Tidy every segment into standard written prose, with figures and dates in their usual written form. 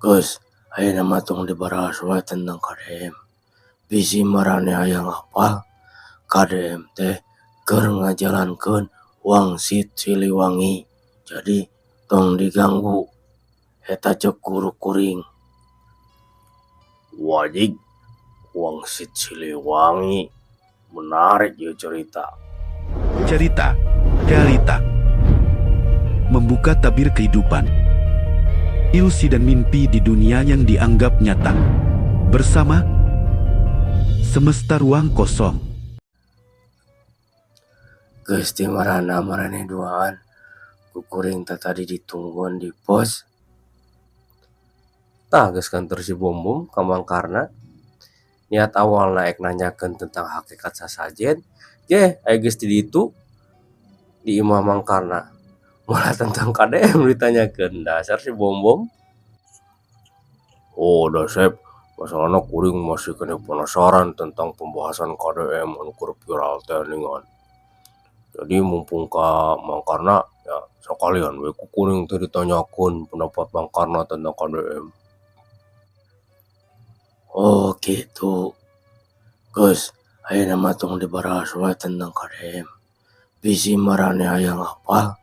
Geus, ayeuna mah tong dibahas wae tentang KDM. Bisi maraneh hayang apal, KDM teh keur ngajalankeun wangsit Siliwangi. Jadi tong diganggu. Eta cek guru kuring. Wajig, wangsit Siliwangi. Menarik ya cerita. Cerita Realita membuka tabir kehidupan, ilusi dan mimpi di dunia yang dianggap nyata. Bersama semesta ruang kosong. Geus, ti marana maraneh duaan ku kuring tadi ditungguan di pos? Tah, geus kantor si Bom Bom ka Mang Karna. Niat awalna ek nanyakeun tentang hakikat sasajen, geh aya geus di ditu di imah Mang Karna. Malah tentang KDM ditanyakeun, dasar si Bom Bom. Oh, Dasep, masalahna kuring masih keneh penasaran tentang pembahasan KDM anu keur viral teh geuningan. Jadi mumpung ka Mang Karna ya sakalian we ku kuring teh ditanyakeun pendapat Mang Karna tentang KDM. Oh, gitu. Geus, ayeuna mah tong dibahas wae tentang KDM. Bisi maraneh hayang apal,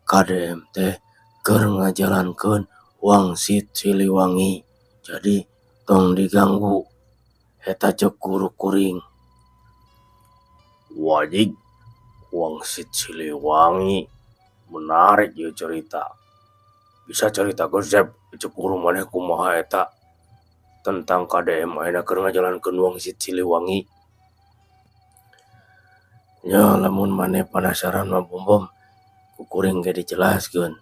KDM teh keur ngajalankeun wangsit Siliwangi. Jadi tong diganggu. Eta cek guru kuring. Wajig, wangsit Siliwangi. Menarik ya cerita. Bisa ceritakeun, Sep, cek guru maneh kumaha eta tentang KDM ayeuna keur ngajalankeun wangsit Siliwangi? Ya, lamun maneh penasaran mah, Bom Bom, ku kuring ge dijelaskeun.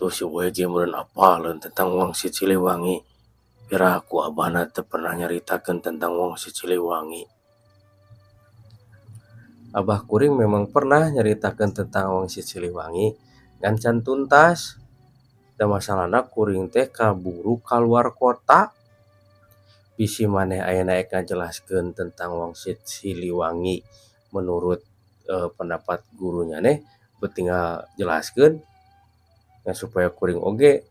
Tuh si WG meureun apaleun tentang wangsit Siliwangi. Piraku abahna teu pernah nyaritakeun tentang wangsit Siliwangi. Abah kuring memang pernah nyaritakeun tentang wangsit Siliwangi, ngan can tuntas. Da masalahna kuring teh kaburu kaluar kota. Bisi maneh ayeuna ek ngajelaskeun tentang wangsit Siliwangi menurut pendapat guru nyaneh, tinggal jelaskeun ya supaya kuring oge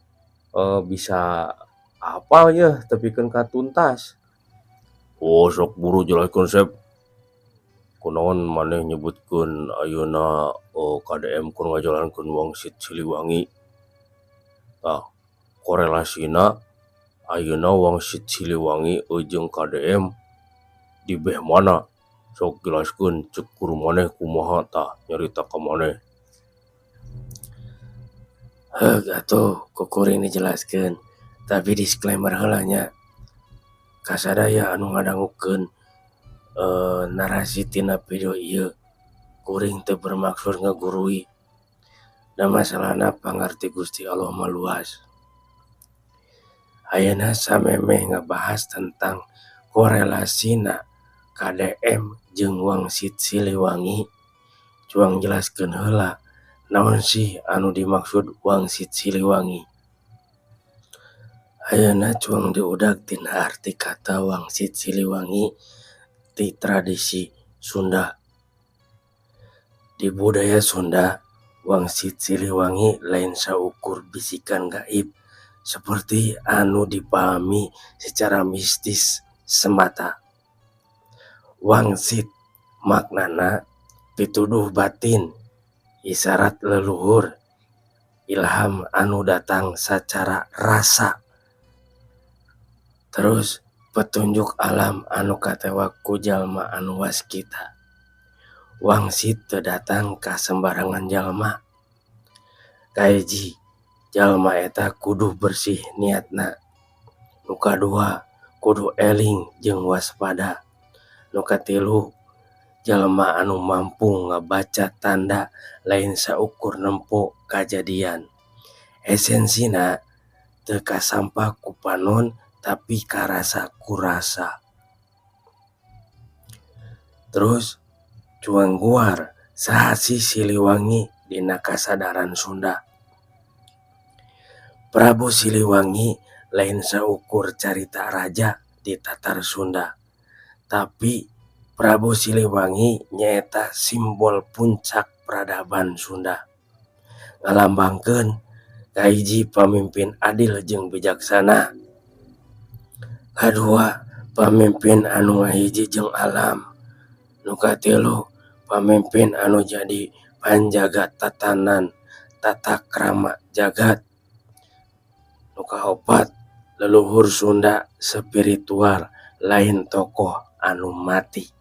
bisa apal yeuh tepikeun ka tuntas. Oh, sok buru jelaskeun, Sep. Kunaon maneh nyebutkeun ayeuna KDM keur ngajalankeun wangsit Siliwangi? Tah, korelasina ayeuna wangsit Siliwangi jeung KDM di beh mana? Sok jelaskeun cek guru maneh kumaha tah, nyarita ka maneh. Heug atuh, ku kuring dijelaskeun. Tapi disclaimer heula nya. Ka sadaya anu ngadangukeun narasi tina video ieu, kuring teu bermaksud ngagurui. Da masalahna pangarti Gusti Allah mah luas. Ayeuna samemeh ngabahas tentang korelasina KDM jeung wangsit Siliwangi, cuang jelaskeun heula naon sih anu dimaksud wangsit Siliwangi. Ayeuna cuang diudag tina arti kata wangsit Siliwangi ti tradisi Sunda. Di budaya Sunda, wangsit Siliwangi lain saukur bisikan gaib seperti anu dipahami secara mistis semata. Wangsit maknana pituduh batin, isyarat leluhur, ilham anu datang sacara rasa. Terus petunjuk alam anu katewa ku jalma anu waskita. Wangsit teu datang ka sembarangan jalma. Kahiji, jalma eta kudu bersih niatna. Nu kadua, kudu eling jeung waspada. Nu katilu, jalma anu mampu ngabaca tanda lain saukur nempo kajadian. Esensina teu kasampak ku panon tapi karasa ku rasa. Terus cuang guar saha sih Siliwangi dina kasadaran Sunda? Prabu Siliwangi lain saukur carita raja di Tatar Sunda, tapi Prabu Siliwangi nyaeta simbol puncak peradaban Sunda. Ngalambangkeun Kahiji, pamimpin adil jeung bijaksana. Kadua, pamimpin anu ngahiji jeung alam. Nu katilu, pamimpin anu jadi panjaga tatanan tata krama jagat. Nu kaopat, leluhur Sunda spiritual, lain tokoh anu mati.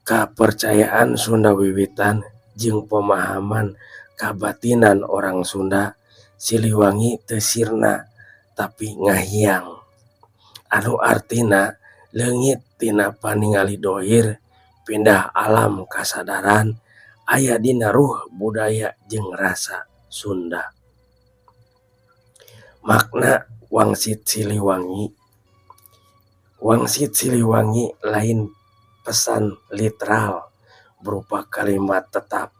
Kapercayaan Sunda wiwitan jeung pemahaman kabatinan orang Sunda, Siliwangi teu sirna tapi ngahiang, anu artina leungit tina paningali dohir, pindah alam kasadaran, aya dina ruh budaya jeung rasa Sunda. Makna Wangsit Siliwangi. Wangsit Siliwangi lain pesan literal berupa kalimat tetap,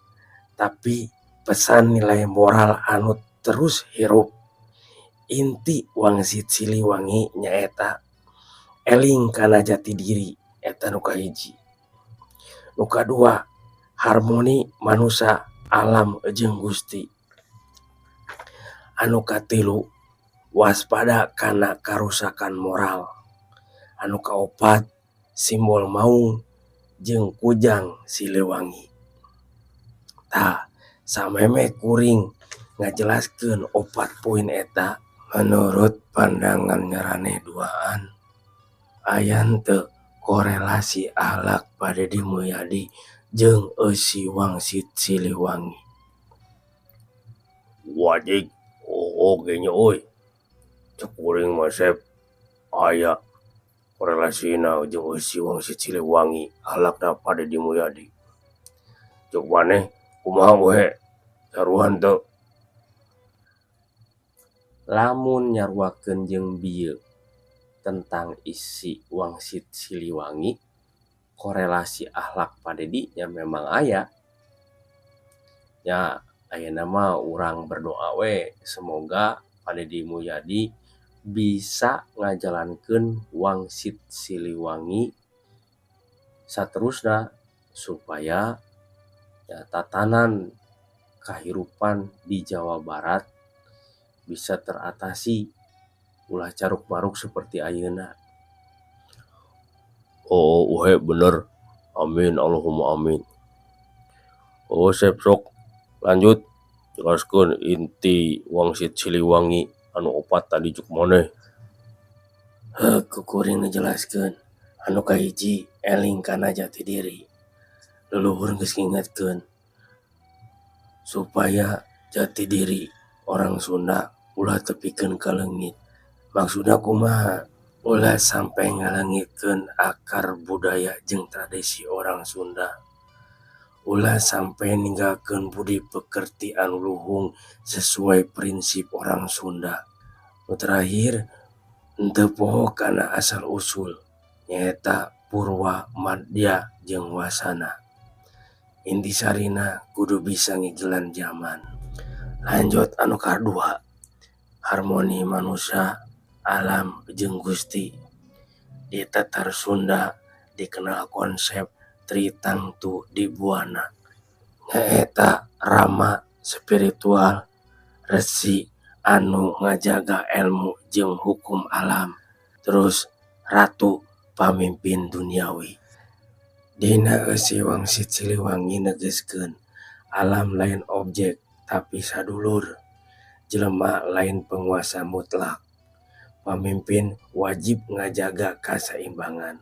tapi pesan nilai moral anu terus hirup. Inti Wangsit Siliwangi nyaeta eling kana jati diri, eta nu kahiji. Nu kadua, harmoni manusia, alam jeung Gusti. Anu katilu, waspada kana karusakan moral. Anu kaopat, simbol maung jeung kujang Siliwangi. Tah, samemeh kuring ngajelaskeun opat poin eta, menurut pandangan nyaraneh duaan, aya henteu korelasi akhlak Pak Dedi Mulyadi jeung eusi Wangsit Siliwangi? Wajik, oh oge nya euy. Cek kuring mah, Sep, aya korelasina jeung eusi Wangsit Siliwangi akhlakna Pak Dedi Mulyadi. Cek maneh kumaha we, taruhan teu? Lamun nyaruakeun jeung bieu tentang isi Wangsit Siliwangi, korelasi akhlak Pak Dedi nya memang aya. Ya, ayeuna mah urang berdoa we, semoga Pak Dedi Mulyadi bisa ngajalankeun Wangsit Siliwangi saterusna supaya ya, tatanan kahirupan di Jawa Barat bisa teratasi, ulah caruk maruk seperti ayeuna. Oh, uhe bener. Amin Allahumma amin. Oh, Sep, sok lanjut jelaskeun inti Wangsit Siliwangi anu opat tadi cuk maneh. Heuh, ku kuring dijelaskeun. Anu kahiji, eling kana jati diri. Leluhur geus ngingetkeun supaya jati diri orang Sunda ulah tepikeun ka leungit. Maksudna kumaha? Ulah sampai ngaleungitkeun akar budaya jeung tradisi orang Sunda. Ulah sampai ninggalkeun budi pekerti anu luhung sesuai prinsip orang Sunda. Nu terakhir, henteu poho kana asal usul, nyaeta Purwa Madya jeung Wasana. Intisarina kudu bisa ngigilan zaman. Lanjut anu kadua, harmoni manusia, alam jeung Gusti. Di Tatar Sunda dikenal konsep Tritangtu di Buana, nyaeta Rama spiritual, resi anu ngajaga ilmu jeung hukum alam, terus ratu pamimpin duniawi. Dina eusi Wangsit Siliwangi negeskeun alam lain objek tapi sadulur, jelema lain penguasa mutlak, pamimpin wajib ngajaga kasaimbangan.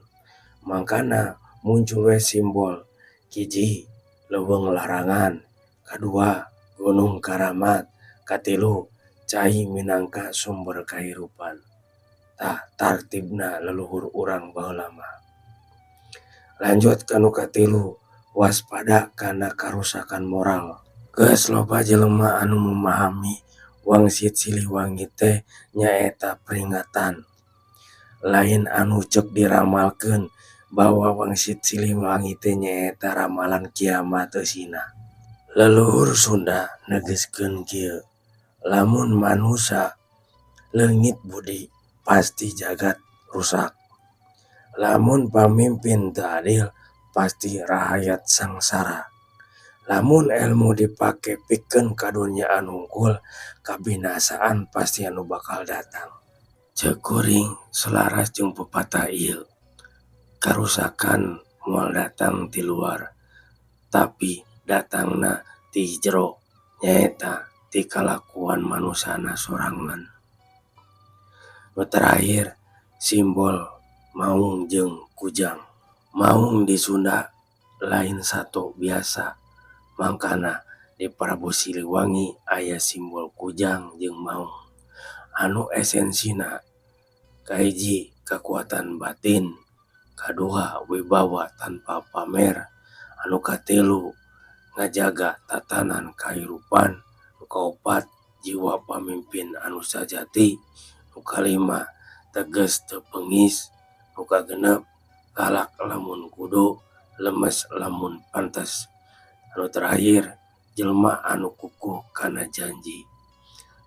Mangkana muncul we simbol: hiji, Leuweung Larangan, kadua, Gunung Karamat, katilu, cai minangka sumber kahirupan. Tah, tartibna leluhur urang baheula mah. Lanjut ka nu katilu, waspada kana karusakan moral. Geus loba jelema anu memahami Wangsit Siliwangi teh nyaeta peringatan, lain anu cek diramalkeun bahwa Wangsit Siliwangi teh nyaeta ramalan kiamat eusina. Leluhur Sunda negeskeun kieu, lamun manusa leungit budi, pasti jagat rusak. Lamun pamimpin teu adil, pasti rahayat sangsara. Lamun elmu dipake pikeun kaduniaan hungkul, kabinasaan pasti anu bakal datang. Ceuk kuring selaras jeung pepatah ieu, karusakan moal datang ti luar, tapi datangna ti jero, nyaeta ti kalakuan manusana sorangan. Nu terakhir, simbol maung jeung kujang. Maung di Sunda lain sato biasa, mangkana di Prabu Siliwangi aya simbol kujang jeung maung anu esensina kahiji kakuatan batin, kadua wibawa tanpa pamer, anu katilu ngajaga tatanan kahirupan, nu kaopat jiwa pamimpin anu sajati, nu kalima tegas teu bengis, nu kagenep galak lamun kudu, lemes lamun pantes, anu terakhir jelema anu kukuh kana janji.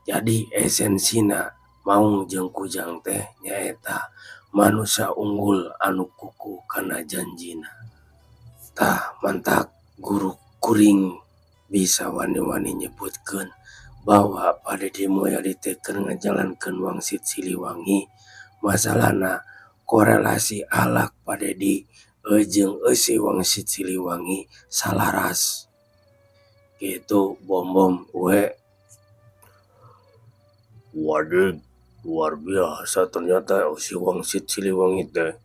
Jadi esensina maung jeung kujang teh nyaeta manusia unggul anu kukuh kana janjina. Tah mantak guru kuring bisa wani-wani nyebutkeun bahwa Pak Dedi Mulyadi teh keur ngajalankeun wangsit Siliwangi, masalahna korelasi akhlak Pak Dedi jeung eusi wangsit Siliwangi salaras. Kitu bom-bom we. Waduh, luar biasa ternyata eusi wangsit Siliwangi teh.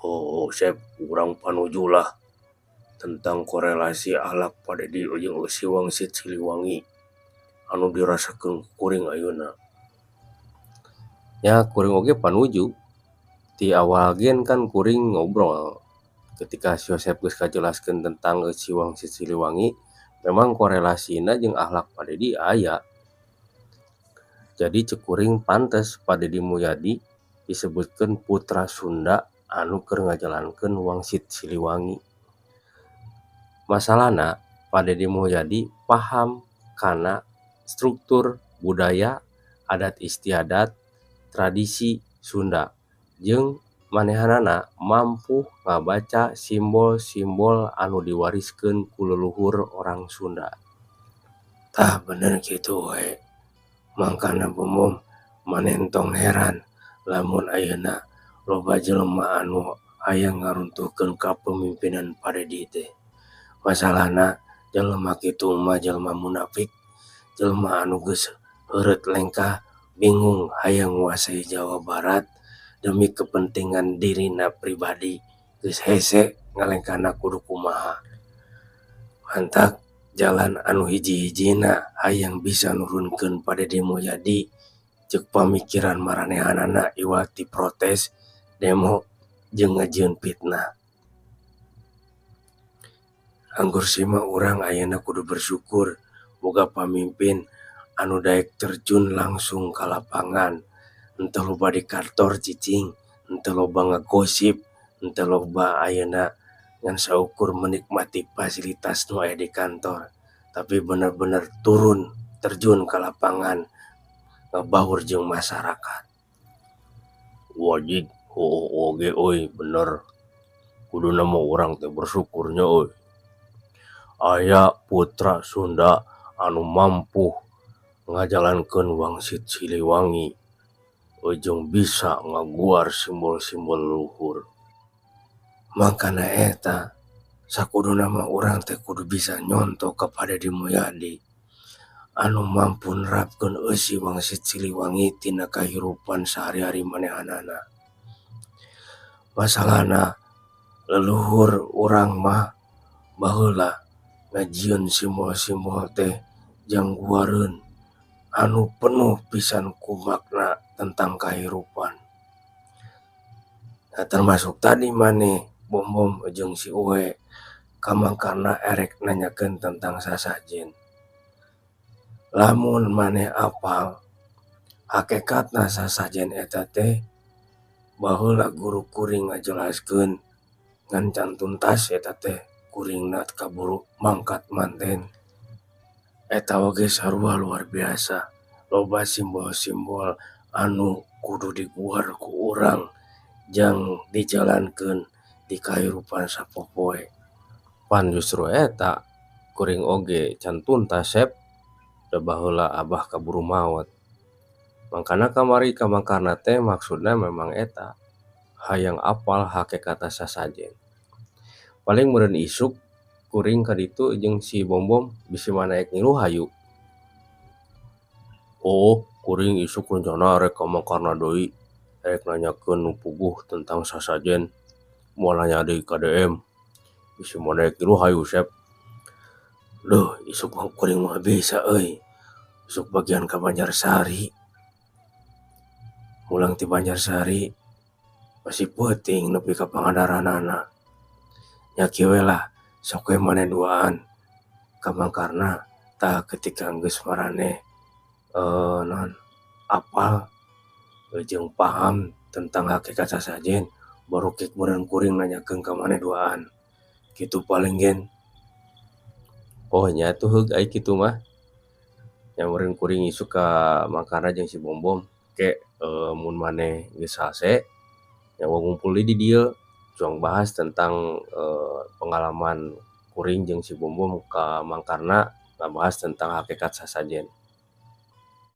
Oh, sep urang panuju lah tentang korelasi akhlak Pak Dedi jeung eusi wangsit Siliwangi anu dirasakeun kuring ayeuna. Ya kuring oge panuju. Ti awal gen kan kuring ngobrol ketika si Yosep geus kajelaskeun tentang eusi wangsit Siliwangi, memang korelasina jeung akhlak Pak Dedi aya. Jadi ceuk kuring pantes Pak Dedi Mulyadi disebutkeun putra Sunda anu keur ngajalankeun wangsit Siliwangi. Masalahna Pak Dedi Mulyadi paham kana struktur budaya, adat istiadat, tradisi Sunda jeung manehanana mampu ngabaca simbol-simbol anu diwariskeun ku leluhur orang Sunda. Tah bener kitu we. Mangkana bom-bom maneh entong heran lamun ayeuna loba jelema anu hayang ngaruntuhkeun kapemimpinan Pak Dedi teh. Masalahna jelema kitu mah jelema munafik, jelema anu geus heureut lengkah bingung hayang nguasai Jawa Barat demi kepentingan dirina pribadi, geus hese ngalengkahna kudu kumaha. Mantak jalan anu hiji-hijina hayang bisa nurunkeun Pak Dedi Mulyadi ceuk pamikiran maranehanana iwal ti protes, demo jeung ngajieun fitnah. Anggur sima urang ayeuna kudu bersyukur boga pamimpin anu daek terjun langsung ka lapangan, henteu loba di kantor cicing, henteu loba ngagosip, henteu loba ayeuna ngan saukur menikmati fasilitas nu aya di kantor, tapi bener-bener turun terjun ka lapangan ngabaur jeung masyarakat. Wajib heueuh oge euy bener. Kuduna mah urang teh bersyukur nya euy. Aya putra Sunda anu mampu ngajalankeun wangsit Siliwangi jeung bisa ngaguar simbol-simbol leluhur. Mangkana eta sakuduna mah urang teh kudu bisa nyontoh ka Pak Dedi Mulyadi anu mampu nerapkeun eusi wangsit Siliwangi tina kahirupan sehari-hari manehanana. Masalahna leluhur urang mah baheula ngajieun simbol-simbol teh jang guareun anu penuh pisan ku makna tentang kahirupan. Nah, termasuk tadi maneh bom-bom jeung si Uwe kamangkana erek nanyakeun tentang sasajen. Lamun maneh apal hakikatna sasajen eta teh baheula guru kuring ngajelaskeun ngan can tuntas eta teh kuringna kaburu mangkat manten. Eta oge sarua luar biasa, loba simbol-simbol anu kudu diguar ku urang jang dijalankeun di kahirupan sapopoe. Pan justru eta Kuring oge can tuntas Sep, da baheula abah kaburu maot. Mangkana kamari ka Mangkarna teh maksudna memang eta hayang apal hakekatna sasajen. Paling meureun isuk kuring ka ditu jeung si Bombom bisi maneh ek ngilu hayu. Oh, kuring isuk rencana rek ka Mangkarna deui, rek nanyakeun nu puguh tentang sasajen, moal nanya deui ka DM. Bisi maneh ek ngilu hayu Sep. Duh, isuk mah kuring moal bisa euy. Isuk bagian ka Banjarsari. Pulang ti Banjarsari masih peuting nepi ka Pangandaranana. Nya kieu we lah, sok we maneh duaan ka Mangkarna tah ketika geus maraneh naon apal jeung paham tentang hakikat sasajen baru kek meureun kuring nanyakeun ka maneh duaan. Kitu paling gen. Oh nya atuh heug ai kitu mah. Nya meureun kuring isuk ka Mangkarna jeung si Bombom ke mun maneh geus salse nya ngumpul deui di dieu cuang bahas tentang pengalaman kuring jeung si Bombom ka Mangkarna ngabahas tentang hakikat sasajen.